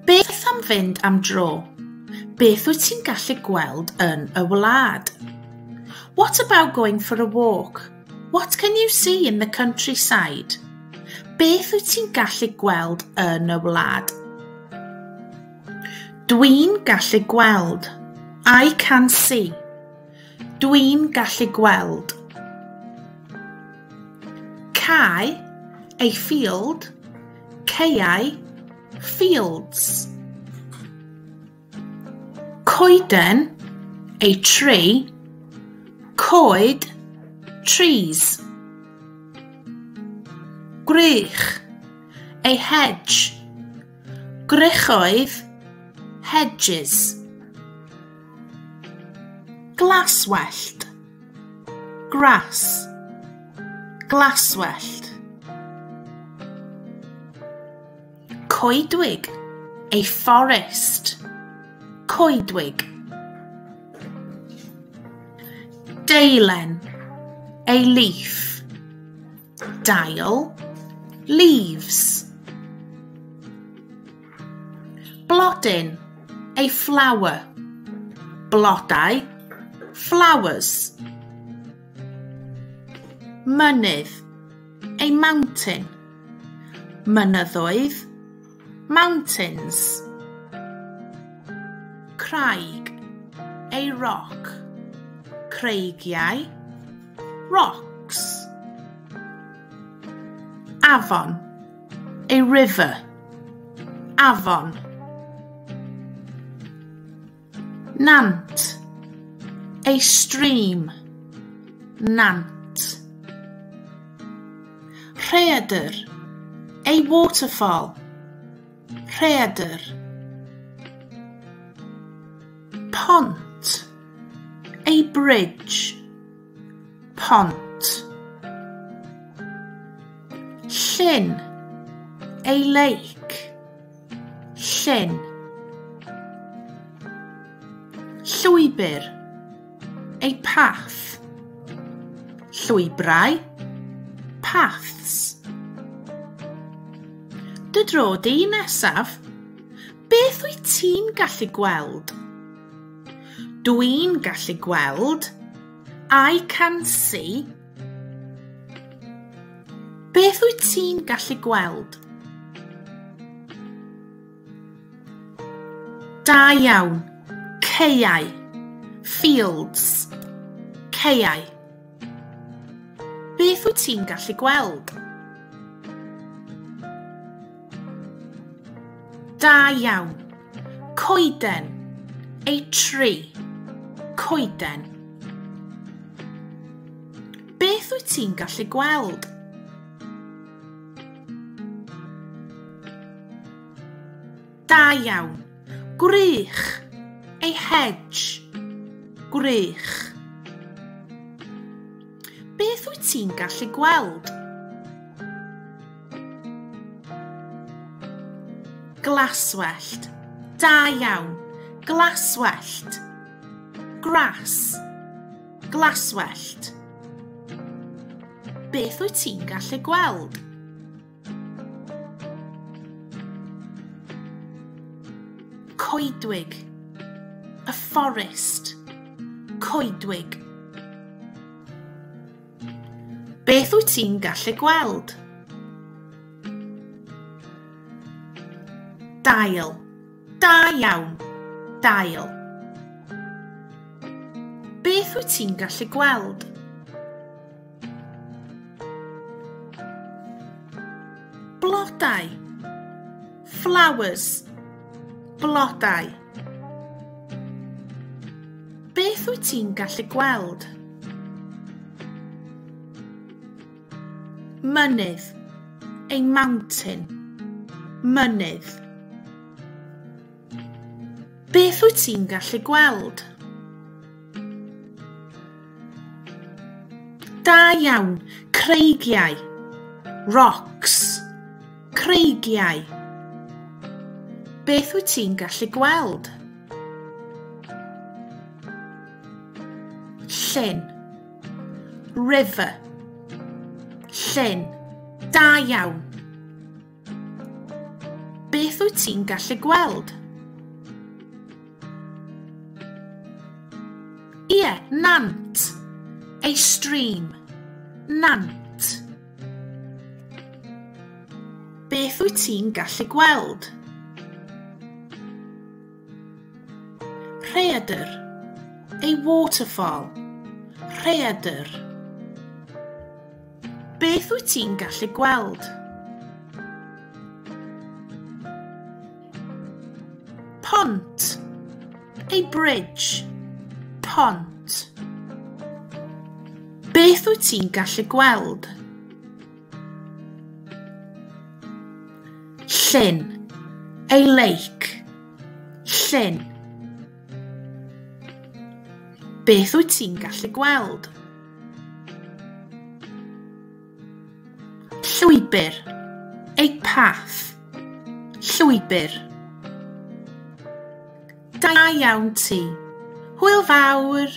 Beth am fynd am dro? Beth wyt ti'n gallu gweld yn y wlad? What about going for a walk? What can you see in the countryside? Beth wyt ti'n gallu gweld yn y wlad? Dwi'n gallu gweld. I can see. Dwi'n gallu gweld. Cae, a field, caeau, fields. Coeden, a tree, coed, trees. Gwrych, a hedge, gwrychoedd, hedges. Glaswellt, grass, glaswellt. Coedwig, a forest, coedwig. Deilen, a leaf. Dail, leaves. Blodyn, a flower. Blodau, flowers. Mynydd, a mountain. Mynyddoedd, mountains. Craig, a rock. Creigiau, rocks. Afon, a river. Afon. Nant, a stream. Nant. Rhaeadr, a waterfall. Rhaeadr. Pont, a bridge. Pont. Llyn, a lake. Llyn. Llwybr, a path. Llwybrau, paths. Dy dro di nesaf, beth wyt ti'n gallu gweld? Dwi'n gallu gweld. I can see. Beth wyt ti'n gallu gweld? Da iawn. Caeau. Fields. Caeau. Beth wyt ti'n gallu gweld? Da iawn. Coeden. A tree. Coeden. Beth wyt ti'n gallu gweld? Da iawn. Gwrych. A hedge. Gwrych. Beth wyt ti'n gallu gweld? Glaswellt. Da iawn. Glaswellt. Grass. Glaswellt. Beth wyt ti'n gallu gweld? Coedwig. A forest. Coedwig. Beth wyt ti'n gallu gweld? Dail. Da iawn. Dail. Beth wyt ti'n gallu gweld? Blodau. Flowers. Blodau. Beth wyt ti'n gallu gweld? Mynydd. A mountain. Mynydd. Beth wyt ti'n gallu gweld? Da iawn. Creigiau. Rocks. Creigiau. Beth wyt ti'n gallu gweld? Llyn. River. Llyn. Da iawn. Beth wyt ti'n gallu gweld? Ie, nant. A stream. Nant. Beth wyt ti'n gallu gweld? Rhaeadr. A waterfall. Rhaeadr. Beth wyt ti'n gallu gweld? Pont. A bridge. Pont. Beth wyt ti'n gallu gweld? Llyn. A lake. Llyn. Beth wyt ti'n gallu gweld? Llwybr. A path. Llwybr. Da iawn ti. Hwyl fawr!